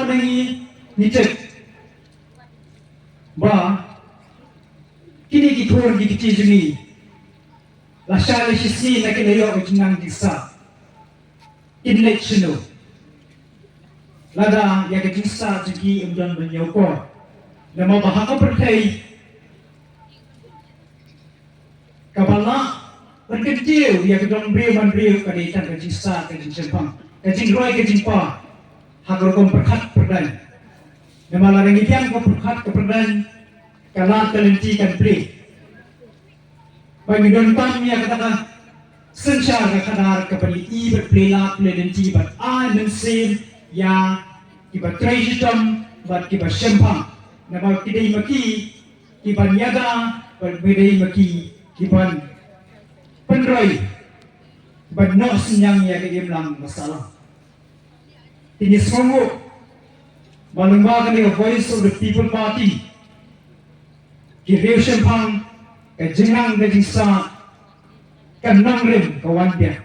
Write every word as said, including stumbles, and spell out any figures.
Ngi ngi check ba kine ki thor ki kti jong ngi la shah la shisien la ki la ïoh ka jingnang jingsah. Kin leit shano? Lada ïa ka jingsah jong ki ym don ban ïoh por. Namar ba ha ka pyrthei kaba lah ban kyntiew ïa ka dong briew man briew ka dei tang ka jingsah ka jingshemphang, ka jingroi ka jingpa ha ka rukom pyrkhat pyrdaiñ. Namar lada ngi biang ka pyrkhat ka pyrdaiñ ka lad ka lynti kan plie. Ba ngi donkam ïa kata ka synshar ka khadar kaba ngi i bad plie lad plie lynti bad ai mynsiem ïa kiba trei shitom bad kiba shemphang. Namar ki dei ma ki kiban ïada bad ki dei ma ki kiban pynroi bad noh synñiang ïa ka imlang ba sahlang. Te ngi sngewbha ba lyngba kane ka Voice of the People Party ki riew shemphang ka jingnang ka jingsah ka nongrim ka wan biang.